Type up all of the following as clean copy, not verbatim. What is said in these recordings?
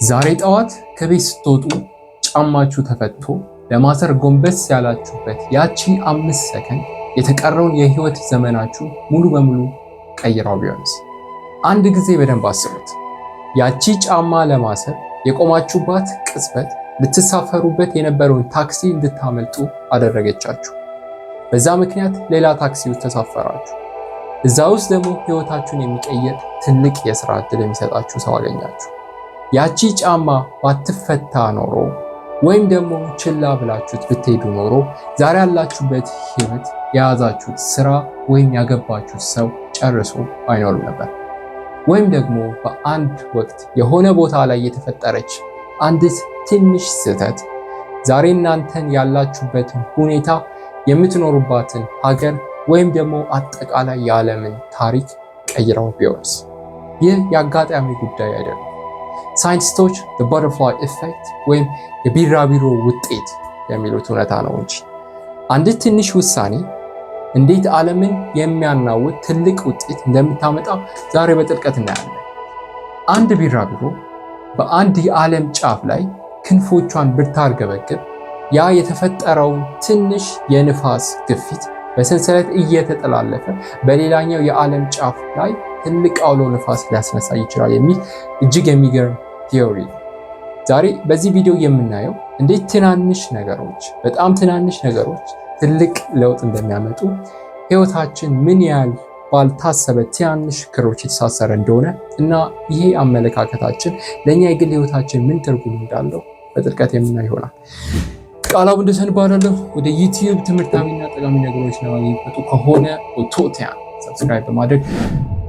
ዛሬ ጠዋት ከቤት ስትወጡ ጫማችሁ ተፈቶ ለማሰር ጎንበስ ያላችሁበት ያቺ 5 ሰከንድ የተቀረውን የህይወት ዘመናችሁ ሙሉ በሙሉ ቀይራው ቢሆንስ? አንድ ጊዜ በደንብ አስቡት። ያቺ ጫማ ለማሰር የቆማችሁባት ቅጽበት ልትሳፈሩበት የነበረውን ታክሲ እንድታመልጡ አደረገቻችሁ። በዛ ምክንያት ሌላ ታክሲ ውስጥ ተሳፈራችሁ። እዛ ውስጥ ደግሞ ህይወታችሁን የሚቀይር ትልቅ የስራ ዕድል የሚሰጣችሁ ሰው አገኛችሁ። ያቺ ጫማ ባትፈታ ኖሮ ወይም ደግሞ ችላ ብላችሁት ብትሄዱ ኖሮ ዛሬ ያላችሁበት ህይወት፣ የያዛችሁት ስራ ወይም ያገባችሁት ሰው ጨርሶ አይኖርም ነበር። ወይም ደግሞ በአንድ ወቅት የሆነ ቦታ ላይ የተፈጠረች አንዲት ትንሽ ስህተት ዛሬ እናንተን ያላችሁበትን ሁኔታ፣ የምትኖሩባትን ሀገር ወይም ደግሞ አጠቃላይ የዓለምን ታሪክ ቀይረው ቢሆንስ? ይህ የአጋጣሚ ጉዳይ አይደለም። ሳይንቲስቶች butterfly effect ወይም የቢራቢሮ ውጤት የሚሉት እውነታ ነው እንጂ። አንዲት ትንሽ ውሳኔ እንዴት ዓለምን የሚያናውጥ ትልቅ ውጤት እንደምታመጣ ዛሬ በጥልቀት እናያለን። አንድ ቢራቢሮ በአንድ የዓለም ጫፍ ላይ ክንፎቿን ብታርገበግብ ያ የተፈጠረውን ትንሽ የንፋስ ግፊት በሰንሰለት እየተጠላለፈ በሌላኛው የዓለም ጫፍ ላይ ትልቅ አውሎ ንፋስ ሊያስነሳ ይችላል የሚል እጅግ የሚገርም theory ነው። ዛሬ በዚህ ቪዲዮ የምናየው እንዴት ትናንሽ ነገሮች፣ በጣም ትናንሽ ነገሮች ትልቅ ለውጥ እንደሚያመጡ፣ ህይወታችን ምን ያህል ባልታሰበ ትናንሽ ክሮች የተሳሰረ እንደሆነ እና ይሄ አመለካከታችን ለእኛ የግል ህይወታችን ምን ትርጉም እንዳለው በጥልቀት የምናይ ይሆናል። ቃላቡ እንደሰን እባላለሁ። ወደ YouTube ትምህርታዊና ጠቃሚ ነገሮች ለማግኘት መጡ ከሆነ ኦቶቲያን subscribe በማድረግ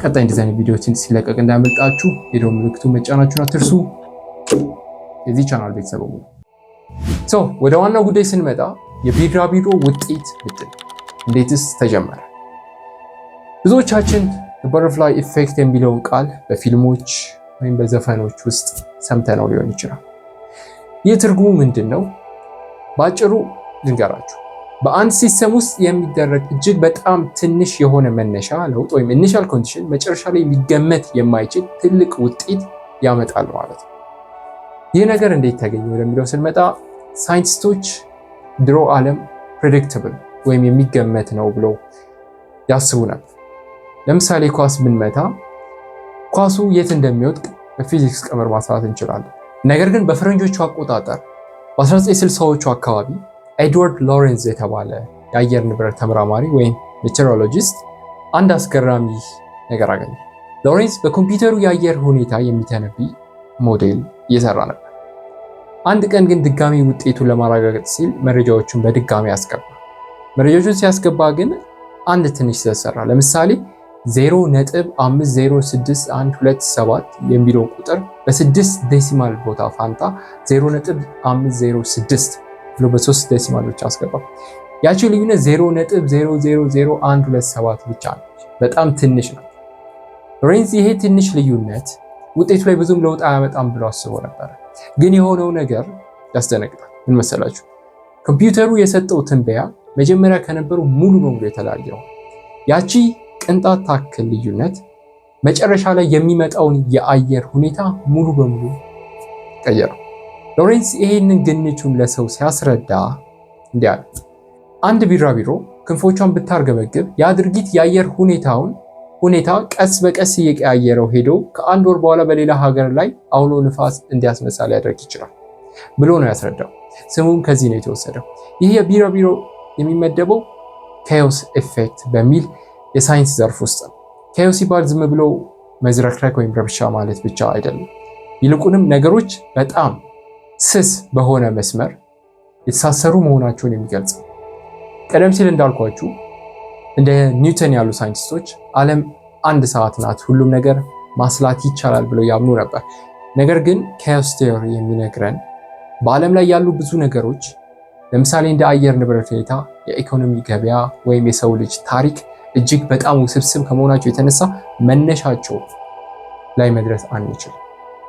ቀጣይ እንደዚህ አይነት ቪዲዮዎችን ሲለቀቅ እንዳያመልጣችሁ የደወል ምልክቱ መጫናችሁን አትርሱ። የዚህ ቻናል ቤተሰብ so ወደ ዋናው ጉዳይ ስንመጣ የቢራቢሮ ውጤት ምንድን ነው? እንዴትስ ተጀመረ? ብዙዎቻችን butterfly effect የሚለውን ቃል በፊልሞች ወይም በዘፈኖች ውስጥ ሰምተነው ሊሆን ይችላል። ይህ ትርጉሙ ምንድን ነው? በአጭሩ ልንገራችሁ። በአንድ system ውስጥ የሚደረግ እጅግ በጣም ትንሽ የሆነ መነሻ ለውጥ ወይም initial condition መጨረሻ ላይ ሊገመት የማይችል ትልቅ ውጤት ያመጣል ማለት ነው። ይህ ነገር እንዴት ተገኘ ወደሚለው ስንመጣ ሳይንቲስቶች ድሮ ዓለም predictable ወይም የሚገመት ነው ብሎ ያስቡ ነበር። ለምሳሌ ኳስ ብንመታ ኳሱ የት እንደሚወድቅ በፊዚክስ ቀመር ማስላት እንችላለን። ነገር ግን በፈረንጆቹ አቆጣጠር በ1960ዎቹ አካባቢ ኤድዋርድ ሎሬንዝ የተባለ የአየር ንብረት ተመራማሪ ወይም meteorologist አንድ አስገራሚ ነገር አገኘ። ሎሬንዝ በኮምፒውተሩ የአየር ሁኔታ የሚተነብይ ሞዴል እየሰራ ነበር። አንድ ቀን ግን ድጋሚ ውጤቱን ለማረጋገጥ ሲል መረጃዎቹን በድጋሚ አስገባ። መረጃዎቹን ሲያስገባ ግን አንድ ትንሽ ስህተት ሰራ። ለምሳሌ 0.506127 የሚለውን ቁጥር በስድስት decimal ቦታ ፋንታ 0.506 ብሎ በሶስት decimal ብቻ አስገባ። ያቺ ልዩነት 0.000127 ብቻ ነች። በጣም ትንሽ ናት። ሎሬንዝ ይሄ ትንሽ ልዩነት ውጤቱ ላይ ብዙም ለውጥ አያመጣም ብሎ አስቦ ነበር። ግን የሆነው ነገር ያስደነግጣል። ምን መሰላችሁ? ኮምፒውተሩ የሰጠው ትንበያ መጀመሪያ ከነበሩ ሙሉ በሙሉ የተለያየ ነው። ያቺ ቅንጣት ታክል ልዩነት መጨረሻ ላይ የሚመጣውን የአየር ሁኔታ ሙሉ በሙሉ ቀየረው። ሎሬንስ ይሄንን ግኝቱን ለሰው ሲያስረዳ እንዲህ አለ። አንድ ቢራቢሮ ክንፎቿን ብታርገበግብ ያ ድርጊት የአየር ሁኔታ ቀስ በቀስ እየቀያየረው ሄዶ ከአንድ ወር በኋላ በሌላ ሀገር ላይ አውሎ ንፋስ እንዲያስነሳ ሊያደርግ ይችላል ብሎ ነው ያስረዳው። ስሙም ከዚህ ነው የተወሰደው። ይህ የቢራቢሮ የሚመደበው chaos effect በሚል የሳይንስ ዘርፍ ውስጥ ነው። Chaos ሲባል ዝም ብሎ መዝረክረክ ወይም ረብሻ ማለት ብቻ አይደለም። ይልቁንም ነገሮች በጣም ስስ በሆነ መስመር የተሳሰሩ መሆናቸውን የሚገልጽ ነው። ቀደም ሲል እንዳልኳችሁ እንደ ኒውተን ያሉ ሳይንቲስቶች ዓለም አንድ ሰዓት ናት፣ ሁሉም ነገር ማስላት ይቻላል ብለው ያምኑ ነበር። ነገር ግን chaos theory የሚነግረን በዓለም ላይ ያሉ ብዙ ነገሮች፣ ለምሳሌ እንደ አየር ንብረት ሁኔታ፣ የኢኮኖሚ ገበያ ወይም የሰው ልጅ ታሪክ እጅግ በጣም ውስብስብ ከመሆናቸው የተነሳ መነሻቸው ላይ መድረስ አንችልም።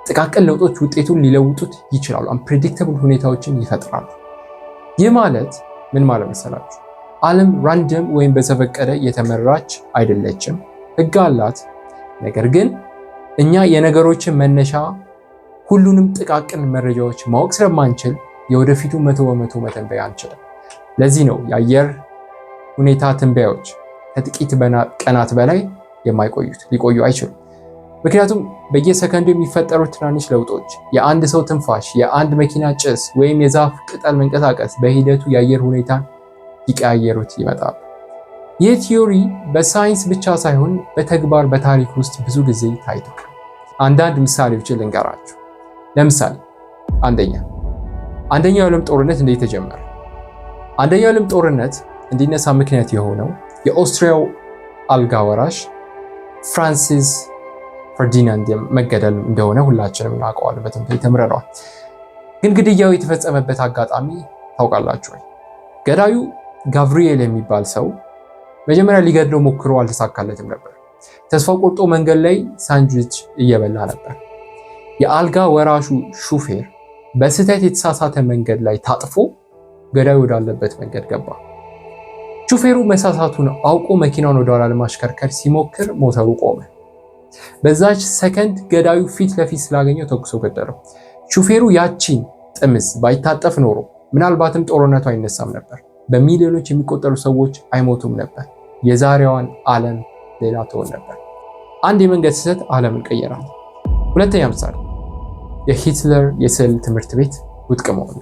ጥቃቅን ለውጦች ውጤቱን ሊለውጡት ይችላሉ። Unpredictable ሁኔታዎችን ይፈጥራሉ። ይህ ማለት ምን ማለት መሰላችሁ? ዓለም random ወይም በዘፈቀደ የተመራች አይደለችም። ሕግ አላት። ነገር ግን እኛ የነገሮችን መነሻ ሁሉንም ጥቃቅን መረጃዎች ማወቅ ስለማንችል የወደፊቱ 100% መተንበይ አንችልም። ለዚህ ነው የአየር ሁኔታ ትንበያዎች ከጥቂት ቀናት በላይ የማይቆዩት፣ ሊቆዩ አይችሉም። ምክንያቱም በየሰከንዱ የሚፈጠሩ ትናንሽ ለውጦች፣ የአንድ ሰው ትንፋሽ፣ የአንድ መኪና ጭስ ወይም የዛፍ ቅጠል መንቀሳቀስ በሂደቱ የአየር ሁኔታን ሊቀያየሩት ይመጣሉ። ይህ theory በሳይንስ ብቻ ሳይሆን በተግባር በታሪክ ውስጥ ብዙ ጊዜ ታይቷል። አንዳንድ ምሳሌዎችን ልንገራችሁ። ለምሳሌ አንደኛው የዓለም ጦርነት እንዴት ተጀመረ? አንደኛው የዓለም ጦርነት እንዲነሳ ምክንያት የሆነው የኦስትሪያው አልጋ ወራሽ ፍራንሲስ ፈርዲናንድ መገደል እንደሆነ ሁላችንም እናውቀዋለን፣ በትምህርት ቤት ተምረነዋል። ግን ግድያው የተፈጸመበት አጋጣሚ ታውቃላችሁ ወይ? ገዳዩ ጋብሪኤል የሚባል ሰው መጀመሪያ ሊገድለው ሞክሮ አልተሳካለትም ነበር። ተስፋ ቆርጦ መንገድ ላይ ሳንድዊች እየበላ ነበር። የአልጋ ወራሹ ሹፌር በስህተት የተሳሳተ መንገድ ላይ ታጥፎ ገዳዩ ወዳለበት መንገድ ገባ። ሹፌሩ መሳሳቱን አውቆ መኪናውን ወደኋላ ለማሽከርከር ሲሞክር ሞተሩ ቆመ። በዛች ሰከንድ ገዳዩ ፊት ለፊት ስላገኘው ተኩሶ ገደለው። ሹፌሩ ያቺን ጥምዝ ባይታጠፍ ኖሮ ምናልባትም ጦርነቱ አይነሳም ነበር። በሚሊዮኖች የሚቆጠሩ ሰዎች አይሞቱም ነበር። የዛሬዋን ዓለም ሌላ ትሆን ነበር። አንድ የመንገድ ስህተት ዓለምን ቀየራት። ሁለተኛ ምሳሌ የሂትለር የስዕል ትምህርት ቤት ውድቅ መሆን።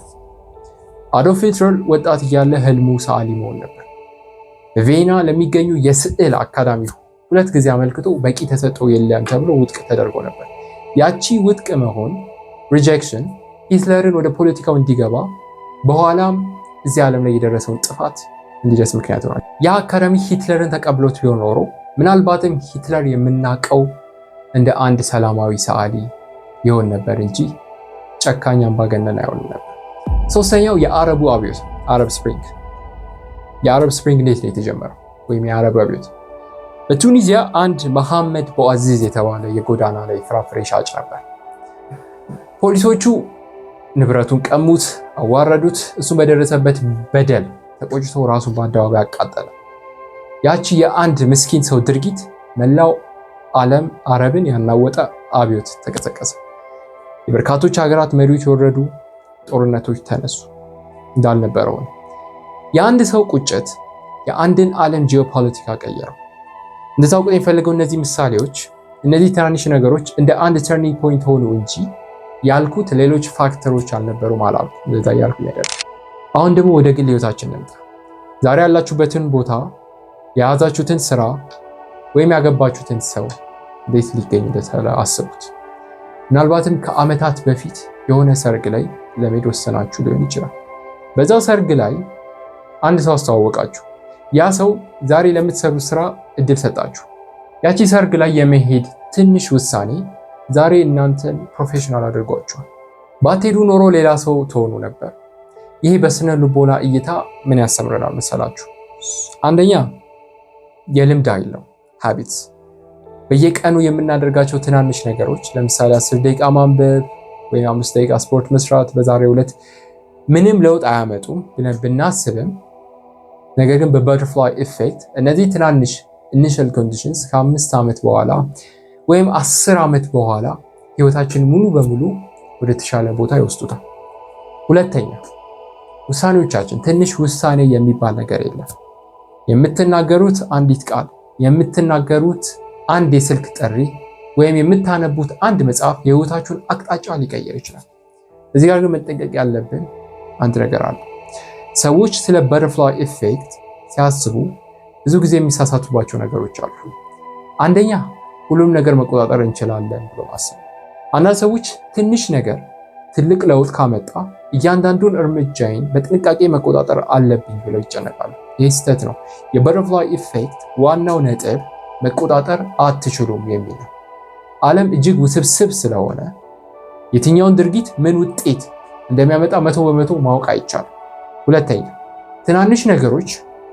አዶልፍ ሂትለር ወጣት እያለ ህልሙ ሰዓሊ መሆን ነበር። በቪየና ለሚገኙ የስዕል አካዳሚ ሁለት ጊዜ አመልክቶ በቂ ተሰጥኦ የለም ተብሎ ውድቅ ተደርጎ ነበር። ያቺ ውድቅ መሆን rejection ሂትለርን ወደ ፖለቲካው እንዲገባ በኋላም እዚህ ዓለም ላይ የደረሰውን ጥፋት እንዲደርስ ምክንያት ሆኗል። ያ አካዳሚ ሂትለርን ተቀብሎት ቢሆን ኖሮ ምናልባትም ሂትለር የምናውቀው እንደ አንድ ሰላማዊ ሰዓሊ ይሆን ነበር እንጂ ጨካኝ አምባገነን አይሆንም ነበር። ሶስተኛው የአረቡ አብዮት፣ Arab Spring። የ Arab Spring እንዴት ነው የተጀመረው? ወይም የአረብ አብዮት በቱኒዚያ አንድ መሐመድ ቦአዚዝ የተባለ የጎዳና ላይ ፍራፍሬ ሻጭ ነበር። ፖሊሶቹ ንብረቱን ቀሙት፣ አዋረዱት። እሱም በደረሰበት በደል ተቆጭቶ ራሱን በአደባባይ አቃጠለ። ያቺ የአንድ ምስኪን ሰው ድርጊት መላው ዓለም አረብን ያናወጠ አብዮት ተቀሰቀሰ። የበርካቶች ሀገራት መሪዎች ወረዱ፣ ጦርነቶች ተነሱ። እንዳልነበረው ነው። የአንድ ሰው ቁጭት የአንድን ዓለም ጂኦፖለቲካ ቀየረው። እንድታውቁት የፈለገው እነዚህ ምሳሌዎች፣ እነዚህ ትናንሽ ነገሮች እንደ አንድ turning point ሆኑ እንጂ ያልኩት ሌሎች factor ኦች አልነበሩም አላልኩም። እንደዛ እያልኩ አይደለም። አሁን ደግሞ ወደ ግል ህይወታችን እንምጣ። ዛሬ ያላችሁበትን ቦታ፣ የያዛችሁትን ስራ ወይም ያገባችሁትን ሰው እንዴት ሊገኝ እንደቻለ አስቡት። ምናልባትም ከዓመታት በፊት የሆነ ሰርግ ላይ ለመሄድ ወሰናችሁ ሊሆን ይችላል። በዛ ሰርግ ላይ አንድ ሰው አስተዋወቃችሁ። ያ ሰው ዛሬ ለምትሰሩት ስራ እድል ሰጣችሁ። ያቺ ሰርግ ላይ የመሄድ ትንሽ ውሳኔ ዛሬ እናንተን professional አድርጓችኋል። ባትሄዱ ኖሮ ሌላ ሰው ትሆኑ ነበር። ይሄ በስነ ልቦና እይታ ምን ያስተምረናል መሰላችሁ? አንደኛ የልምድ ኃይል ነው፣ habits። በየቀኑ የምናደርጋቸው ትናንሽ ነገሮች ለምሳሌ 10 ደቂቃ ማንበብ ወይም 5 ደቂቃ ስፖርት መስራት በዛሬው ዕለት ምንም ለውጥ አያመጡም ብለን ብናስብም፣ ነገር ግን በ butterfly effect እነዚህ ትናንሽ initial conditions ከ5 ዓመት በኋላ ወይም 10 ዓመት በኋላ ህይወታችን ሙሉ በሙሉ ወደ ተሻለ ቦታ ይወስዱታል። ሁለተኛ ውሳኔዎቻችን፣ ትንሽ ውሳኔ የሚባል ነገር የለም። የምትናገሩት አንዲት ቃል፣ የምትናገሩት አንድ የስልክ ጥሪ ወይም የምታነቡት አንድ መጽሐፍ የህይወታችሁን አቅጣጫ ሊቀይር ይችላል። እዚህ ጋር ግን መጠንቀቅ ያለብን አንድ ነገር አለ። ሰዎች ስለ butterfly effect ሲያስቡ ብዙ ጊዜ የሚሳሳቱባቸው ነገሮች አሉ። አንደኛ ሁሉም ነገር መቆጣጠር እንችላለን ብሎ ማሰብ። አንዳንድ ሰዎች ትንሽ ነገር ትልቅ ለውጥ ካመጣ እያንዳንዱን እርምጃዬን በጥንቃቄ መቆጣጠር አለብኝ ብለው ይጨነቃሉ። ይህ ስህተት ነው። የ butterfly effect ዋናው ነጥብ መቆጣጠር አትችሉም የሚል ነው። ዓለም እጅግ ውስብስብ ስለሆነ የትኛውን ድርጊት ምን ውጤት እንደሚያመጣ 100% ማወቅ አይቻልም። ሁለተኛ ትናንሽ ነገሮች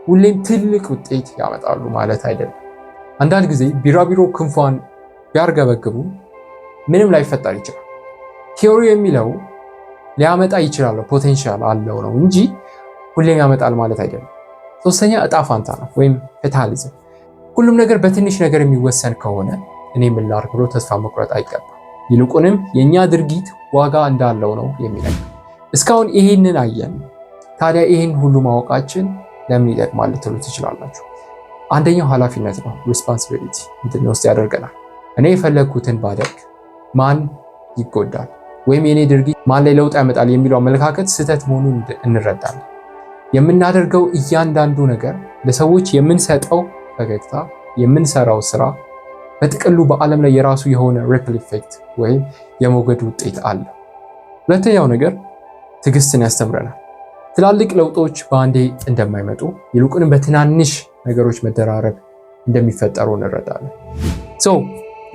ሁሌም ትልቅ ውጤት ያመጣሉ ማለት አይደለም። አንዳንድ ጊዜ ቢራቢሮ ክንፏን ቢያርገበግቡ ምንም ላይፈጠር ይችላል። Theory የሚለው ሊያመጣ ይችላል፣ potential አለው ነው እንጂ ሁሌም ያመጣል ማለት አይደለም። ሶስተኛ እጣ ፋንታ ነው ወይም fatalism። ሁሉም ነገር በትንሽ ነገር የሚወሰን ከሆነ እኔ ምን ላድርግ ብሎ ተስፋ መቁረጥ አይገባም። ይልቁንም የእኛ ድርጊት ዋጋ እንዳለው ነው የሚነግረን። እስካሁን ይሄንን አየን። ታዲያ ይህን ሁሉ ማወቃችን ለምን ይጠቅማል ልትሉ ትችላላችሁ። አንደኛው ኃላፊነት ነው፣ responsibility እንድንወስድ ያደርገናል። እኔ የፈለግኩትን ባደርግ ማን ይጎዳል ወይም የኔ ድርጊት ማን ላይ ለውጥ ያመጣል የሚለው አመለካከት ስህተት መሆኑን እንረዳለን። የምናደርገው እያንዳንዱ ነገር፣ ለሰዎች የምንሰጠው ፈገግታ፣ የምንሰራው ስራ በጥቅሉ በዓለም ላይ የራሱ የሆነ ripple effect ወይም የሞገድ ውጤት አለ። ሁለተኛው ነገር ትዕግስትን ያስተምረናል። ትላልቅ ለውጦች በአንዴ እንደማይመጡ ይልቁንም በትናንሽ ነገሮች መደራረብ እንደሚፈጠሩ እንረዳለን። So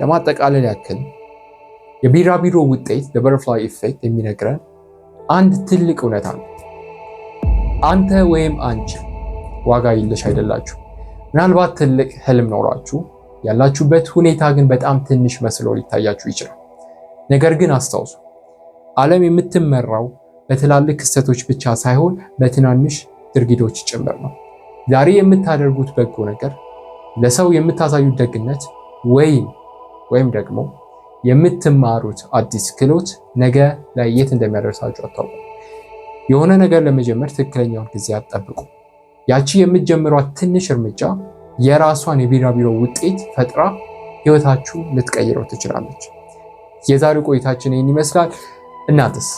ለማጠቃለል ያክል የቢራቢሮ ውጤት፣ butterfly effect የሚነግረን አንድ ትልቅ እውነት አለ። አንተ ወይም አንቺ ዋጋ የለሽ አይደላችሁ። ምናልባት ትልቅ ህልም ኖሯችሁ ያላችሁበት ሁኔታ ግን በጣም ትንሽ መስሎ ሊታያችሁ ይችላል። ነገር ግን አስታውሱ፣ ዓለም የምትመራው በትላልቅ ክስተቶች ብቻ ሳይሆን በትናንሽ ድርጊቶች ጭምር ነው። ዛሬ የምታደርጉት በጎ ነገር፣ ለሰው የምታሳዩት ደግነት ወይም ደግሞ የምትማሩት አዲስ ክህሎት ነገ ላይ የት እንደሚያደርሳችሁ አታውቁም። የሆነ ነገር ለመጀመር ትክክለኛውን ጊዜ አትጠብቁ። ያቺ የምትጀምሯት ትንሽ እርምጃ የራሷን የቢራቢሮ ውጤት ፈጥራ ህይወታችሁ ልትቀይረው ትችላለች። የዛሬው ቆይታችን ይህን ይመስላል። እናንተስ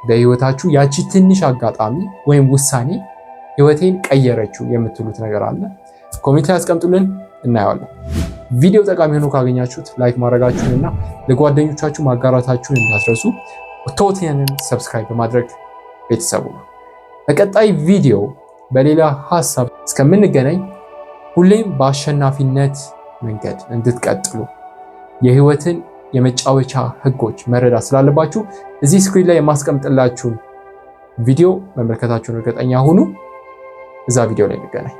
በህይወታችሁ ያቺ ትንሽ አጋጣሚ ወይም ውሳኔ ህይወቴን ቀየረችው የምትሉት ነገር አለ? Comment ላይ አስቀምጡልን፣ እናየዋለን። ቪዲዮ ጠቃሚ ሆኖ ካገኛችሁት like ማድረጋችሁን እና ለጓደኞቻችሁ ማጋራታችሁን እንዳትረሱ። ቶቲያንን subscribe በማድረግ ቤተሰቡ ነው። በቀጣይ ቪዲዮ በሌላ ሀሳብ እስከምንገናኝ ሁሌም በአሸናፊነት መንገድ እንድትቀጥሉ የህይወትን የመጫወቻ ህጎች መረዳት ስላለባችሁ እዚህ screen ላይ የማስቀምጥላችሁን ቪዲዮ መመልከታችሁን እርግጠኛ ሁኑ። እዛ ቪዲዮ ላይ እንገናኝ።